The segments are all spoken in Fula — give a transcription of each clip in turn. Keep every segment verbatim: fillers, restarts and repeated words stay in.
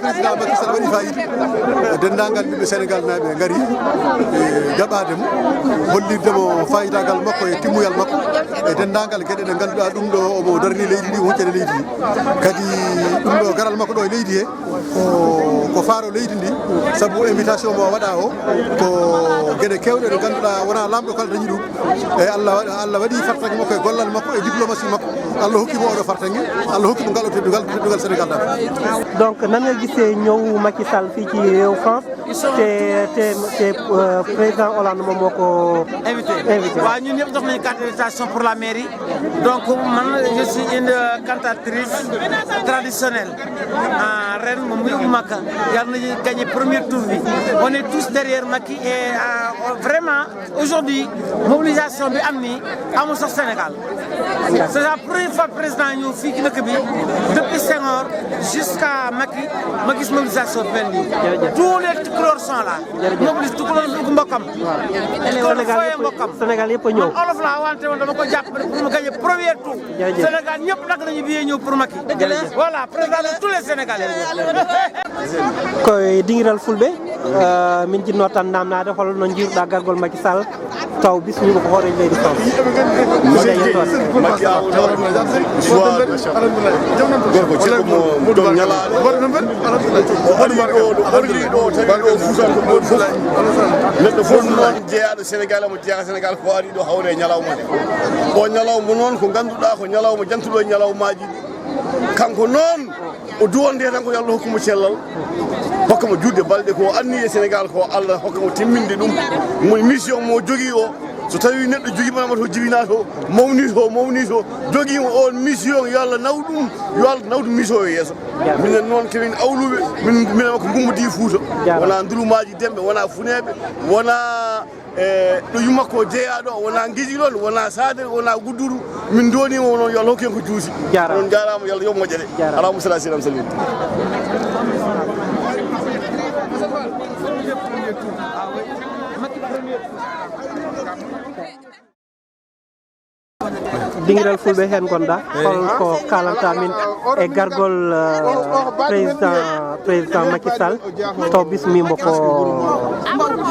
Président Macky Sall waɗi fayida. Denndaangal ɓiɓɓe Sénégal naaɓe ngari, e, jaɓaade mo, hollirde mo fayidaagal makko e timmuyal makko e denndaangal geɗe ɗe ngannduɗaa ɗum ɗo omo darni leydi ndi, o huccani leydi ndi. Kadi ɗum ɗo garal makko ɗo e leydi he, ko, ko faaro leydi ndi, sabu invitation mo waɗa o, ko geɗe keewɗe ɗe ngannduɗaa wonaa laamɗo kala dañi ɗum. E Allah waɗi, Allah waɗi fartaŋŋe makko e gollal makko e diplomatie makko. Allah hokki mo oɗo fartaŋŋe, Allah hokki mo ngal o teddungal, teddungal Sénégal tan. Donc, nan nga gisee ñëw Macky Sall fii ci réew France, te, te, te, euh, président Hollande moom moo ko invité. Invité. Waaw, ñun ñëpp jox nañu carte d'invitation pour la mairie. Donc, man, je suis une, euh, cantatrice traditionnelle. Ah, ren moom, mu yóbbu Makka, yàlla nañu gagné premier tour bi. On est tous derrière Macky et, euh, vraiment, aujourd'hui, mobilisation bi am nii amul sax Sénégal. C'est la première fois président ñëw fii ci dëkk bi, depuis Senghor jusqu'à Macky, ma gis mobilisation bi mel nii. Jërëjëf. Tous les couleurs sont là. Jërëjëf. Mobilisé, tukulóor dugg mbokkam. Waaw. Sénégal yëpp, mbokkam. Sénégal yëpp a ñëw. Man olof laa wante woon, dama ko jàppale pour mu gagné premier tour. Jërëjëf. Sénégal ñëpp nag nañu biyee ñëw pour Macky. Dëgg la. Voilà, président de tous les Sénégalais. Koye dingiral Fulɓe, eh, min jinnoo tan naamnaade hol no njiiruɗaa gargol Macky Sall, taw bismiima ko hooreejo leydi France. Monsieur Dieng, Macky awo ɗo, histoire, gorko cikko mo dow ñalaaɗo. O ari ɗo, ɗo ɓorli ɗo, tawi ɗo Fuutanko ɗo fof. Neɗɗo fof noon jeyaaɗo Sénégal, mo jeyaa Sénégal ko ari ɗo hawre e ñalawma nde. O ñalawma noon ko ngannduɗaa ko ñalawma jantuɗo e ñalawmaaji ɗi. Kanko noon o duwonde tan ko yo Allah hokku mo cellal, hokka mo juutde balɗe ko o anni e Sénégal ko Allah hokka mo timminde ɗum. Mo mission mo jogii o, so tawi neɗɗo jogii mana to jibina to, mawni to, mawni to, jogii mo on mission, yo Allah naw ɗum, yo Allah nawtu mission o yeeso. Minen noon kemin awluɓe, min, minen ko gummudi Fuuta. Wona ndulumaaji demɓe, wona funeeɓe, wona e ɗo yumma ko jeyaaɗo, wona Ngijilol, wona Sadel, wona Gudduru. Min ndoni mo noon, yo Allah hokku en ko juuti. Jaaraama. On jaaraama, yo Allah yoɓ moƴƴere. Jaaraama. Allahumma salli ala sayyidina Muhammad. Dingiral Fulɓe, heen ngonɗaa. Eey. Hol ko kaalanta min e gargol, eh, président, président Macky Sall, taw bismiima ko,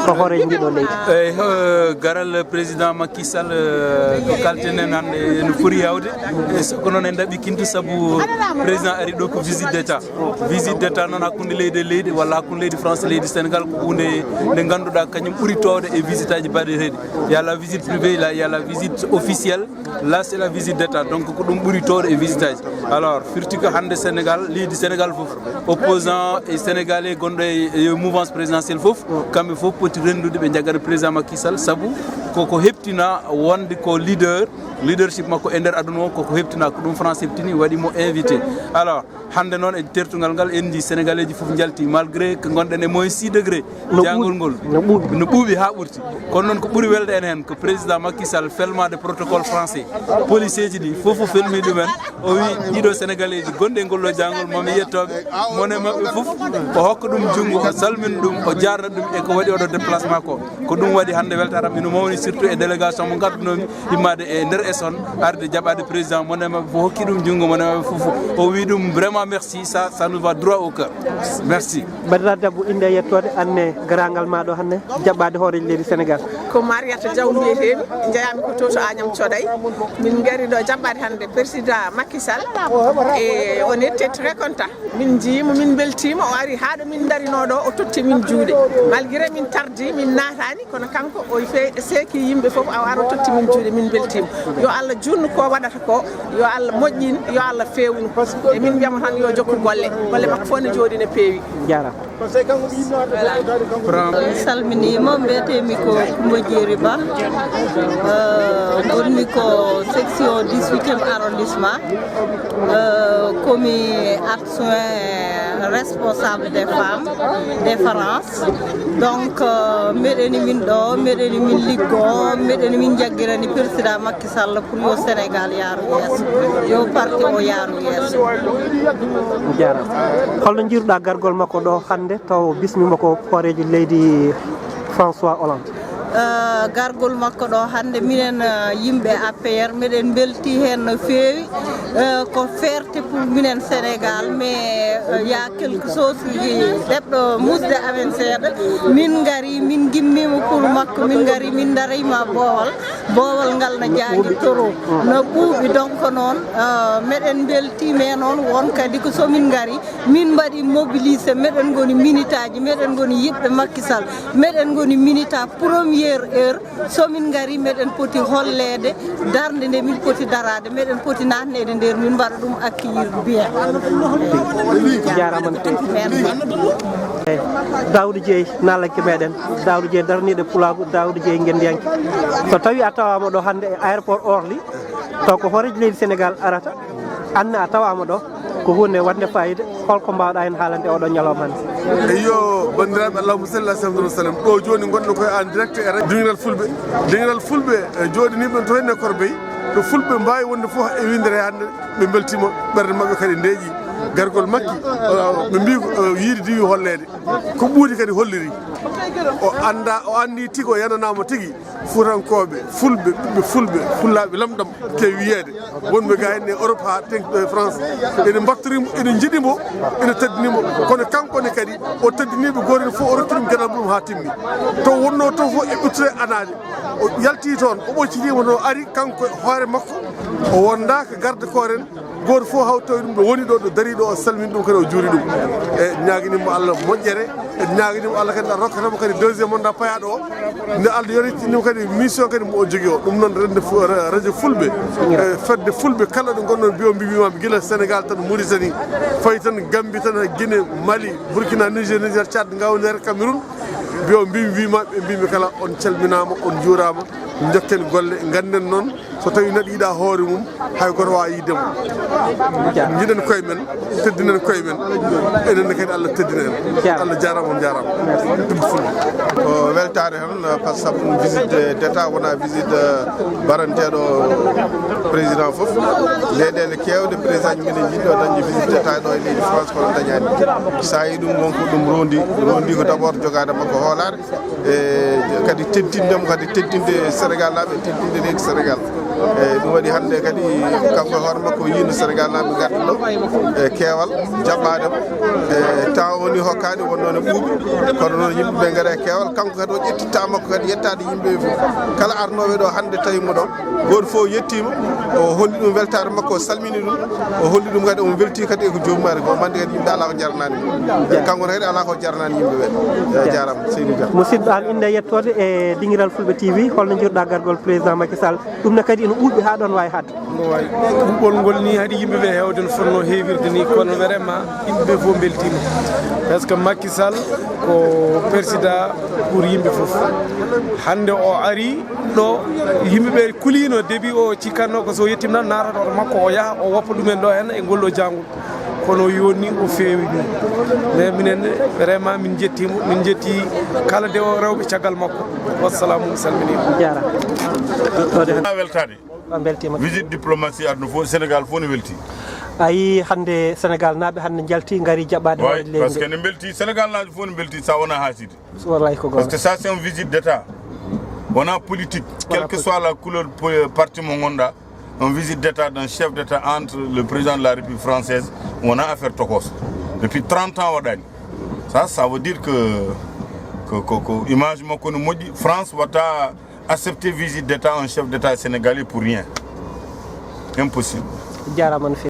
ko hooreejo ndiɗo leydi? Eey, eh, garal président Macky Sall, eh, ko kalten en hannde ene fori yawde. E so ko noon en ɗaɓɓi kintu sabu président ari ɗo ko visite d'État. Visite d'État noon hakkunde leydi e leydi walla hakkunde leydi France e leydi Sénégal ko huunde nde ngannduɗaa kañum ɓuri toowde e visite aji baɗeteeɗi. Il y a la visite privée, il y a, il y a la visite officielle. Là, c'est la visite d'État. Donc, ko ɗum ɓuri toowde e visite aji. Alors, firti ko hannde Sénégal, leydi Sénégal fof, opposant e Sénégalais gonɗo e, e mouvance présidentielle fof, kamɓe fof poti renndude ɓe njaggana président Macky Sall, sabu koko heptina wonde ko leader, leadership makko e nder aduna o, koko heptina, ko ɗum France heptini, waɗi mo invité. Alors, hannde noon e tertugal ngal, en njii Sénégalais ji fof njalti, malgré que ngonɗen e moins six degrés. No ɓuuɓi. Jangol ngol no ɓuuɓi, no ɓuuɓi haa ɓurti. Kono noon ko ɓuri welde en heen ko président Macky Sall felmaade protocole français. Police ji ɗi fof o felmi ɗumen. O wi ɗiɗo Sénégalais ji gonɗi e ngol ɗo jangol, mami yettoɓe, mone maɓɓe fof o hokka ɗum junngo, o salmina ɗum, o jarna ɗum e ko waɗi oɗo déplacement ko. Ko ɗum waɗi hannde weltaram ino mawni, surtout e délégation mo ngaddunomi. Immade e nder Essonne, arde jaɓaade président, mo nema fof hokki ɗum junngo, mo nema fof o wi ɗum vraiment merci, ça, ça nous va droit au cœur. Merci. Mbaɗiraa debbo, innde e yettoode, anne garaangal ma ɗo hannde, jaɓɓaade hooreejo leydi Sénégal. Ko Mariata Diaw mbiyeteemi, njeyaami ko to, to Agnam Thioday. Min ngari ɗo jaɓɓaade hannde président Macky Sall. Et on était très content. Min njiimo, min mbeltiima, o ari haa ɗo min ndarinoo ɗo, o totti min juuɗe. Malgré min tardi, min naataani, kono kanko o fe-, seeki yimɓe fof, o ari o totti min juuɗe, min mbeltiima. Yo Allah juutnu ko waɗata ko, yo Allah moƴƴin, yo Allah feewnu. E min mbiyamo tan yo jokku golle. Golle makko fof ne jooɗi, ne peewi. Jaaraama. Mi salminiima, mbiyeteemi ko Coumba Jeeri Ba. Eh, ngonmi ko section dix-huitième arrondissement. Eh, komi adjoint responsable des femmes de France. Donc, eh, mbeɗeni min ɗo, mbeɗeni min liggo, mbeɗeni min jaggirani président Macky Sall pour yo Sénégal yaaru yeeso, yo parti o yaaru yeeso. Jaaraama. Holno njiiruɗaa gargol makko ɗo hannde, taw bismiima ko hooreejo leydi François Hollande? Eh, gargol makko ɗo hannde, minen, eh, yimɓe A P R, meɗen mbelti heen no feewi. Eh, ko fierté pour minen Sénégal, mais, eh, y a quelque chose qui ɗeɓɗo musde amen seeɗa. Min ngari, min ngimmiima pour makko, min ngari, min darima boowal. Boowal ngal na jaangi toro, na ɓuuɓi. Donc noon, eh, meɗen mbelti, mais noon won kadi ko so min ngari, min mbaɗi mobilisé, meɗen ngoni minitaaji, meɗen ngoni yiɓɓe Macky Sall, meɗen ngoni minita première heure. So min ngari, meɗen poti holleede darnde nde min poti daraade, meɗen poti naatneede nder, min mbaɗa ɗum accueillir bien. Jaaraama no feewi. Merci. Eyi, Daouda Dieye, naalanke meɗen. Daouda Dieye, darniiɗo Pulaagu, Daouda Dieye, ngenndiyanke. So tawi a tawaama ɗo hannde e aéroport Orly, taw ko hooreejo leydi Sénégal arata, aan ne a tawaama ɗo, ko huunde waɗnde faayiida. Holko mbaawɗaa heen haalande oɗo ñalawma hannde? Eyyo, banndiraaɓe, allahumma salli ala sayyidina Muhammad wa sallam. Ɗo jooni ngonɗen koye en direct e radio Dingiral Fulɓe. Dingiral Fulɓe, e jooɗiniiɓe to henne Korbeyi, ɗo Fulɓe mbaawi wonde fof e winndere hannde, ɓe mbeltiima, ɓerɗe maɓɓe kadi ndeeƴi. Gargol Makki, eh, ɓe mbii ko, eh, yiide diwi holleede. Ko ɓuuti kadi holliri. O annda, o anndi tigi, o yananaama tigi. Fuutankooɓe, Fulɓe, ɓiɓɓe Fulɓe, Fullaaɓe lamɗam, keewi wiyeede. Wonɓe ga henne e Europe haa teŋ ɗo e France, ene mbattori mo, ene njiɗi mo, ene teddini mo. Kono kanko ne kadi, o teddini ɓe gooto fof, o rokki ɗum geɗal mum haa timmi. To wonnoo to fof e ɓittude anaade. O yalti toon, o ɓoccitiima toon, o ari kanko e hoore makko, o wondaaka garde corps en. Gooto fof hawtoyi ɗum ɗo woni ɗo, ɗo dari ɗo, o salmini ɗum kadi, o juuri ɗum. E ñaaginimo Allah moƴƴere, e ñaaginimo Allah kadi, Allah rokkata mo kadi deuxième mandat payaaɗo o. Nde Allah yoritinimo kadi mission kadi mo o jogii o. Ɗum noon, rende fu-, ra-, radio Fulɓe, e fedde Fulɓe kala ɗo ngonɗon, mbiyo mbi wimaɓe gila Sénégal tan, Mauritanie, fayi tan, Gambie tan, Guinée, Mali, Burkina, Niger, Niger, Tchad, Ngaoundéré, Cameroun. Mbiyo mbi wimaɓe, mbimi kala on calminama, on juurama, jokken golle, ganden noon. So tawi neɗɗo yiɗa hoore mum, hay goto wawa yiide mo. Jiɗen koye men, teddinen koye men. Enen ne kadi Allah teddina en. Jarama. Allah jarama, on jarama. Merci. Ko weltare tan, par ce que ɗum visite d'état, wona visite, euh, baranteɗo président fof. Leyɗele kewɗe président ji minen jiɗɗo dañde visite d'état ɗo e leydi France, kono dañani. Sa yi ɗum, wonko ɗum rondi, rondi ko d'abord jogade makko hoolare. E kadi teddinde mo, kadi teddinde Sénégal naaɓe, teddinde leydi Sénégal. E ɗum waɗi hannde kadi kanko e hoore makko o yiino Sénégal naaɓe ngardi ɗo e keewal, jaɓɓaade mo. E temps o woni hokkaani, wonno ne ɓuuɓi, kono noon yimɓe ɓe ngara e keewal. Kanko kadi o ƴetti temps makko kadi yettaade yimɓe ɓe fof. Kala arnooɓe ɗo hannde tawi mo ɗo, gooto fof yettiima, o holli ɗum weltaare makko, o salmini ɗum, o holli ɗum kadi omo welti kadi e ko joomum ari ko, mande kadi yimɓe alaa ko jaranaani ɗum. E kanko kadi alaa ko jaranaani yimɓe ɓe. E jaaraama, Seydou Dia. Musidɗo, an innde e yettoode e Dingiral Fulɓe T V, holno njiiruɗaa gargol président Macky Sall? Ɗum ne kadi ene ɓuuɓi haa ɗoon waawi haaɗde. Ngo wayi. Ɓuuɓol ngol ni haɗi yimɓe ɓe heewde no fotnoo heewirde ni, kono vraiment yimɓe ɓe fof mbeltiima. Parce que Macky Sall ko président pour yimɓe fof. Hannde o ari ɗo, yimɓe ɓe kuliino, début o cikkatno ko so yettiima tan naatata oto makko, o yaha o woppa ɗumen ɗo heen e ngol ɗo jangol. Kono o yoni o feewi ɗum. Mais minen vraiment min njettiimo, min njetti kala dewo rewɓe caggal makko. Wassalamu, mi salminiima. Jaaraama. Ɗo de hannde. A weltaade. A mbeltiima. Visite diplomatie aduna fof, Sénégal fof ne welti. A yii hannde Sénégal naaɓe hannde njalti, ngari jaɓɓaade hoore leydi. Parce que ne mbelti, Sénégal naaɓe fof ne mbelti, sa wona haaside. Wallahi ko goonga. Parce que ça, c'est une visite d'État. Wona politique. Wona politique. Quelle que soit la couleur po-, parti mo ngonɗa, une visite d'État d'un chef d'État entre le président de la République française, wona affaire tokos. Depuis trente ans waɗani. Ça, ça veut dire que, que, que, que image makko ne moƴƴi. France watta accepter visite d'État un chef d'État sénégalais pour rien. Impossible. Jaaraama no feewi.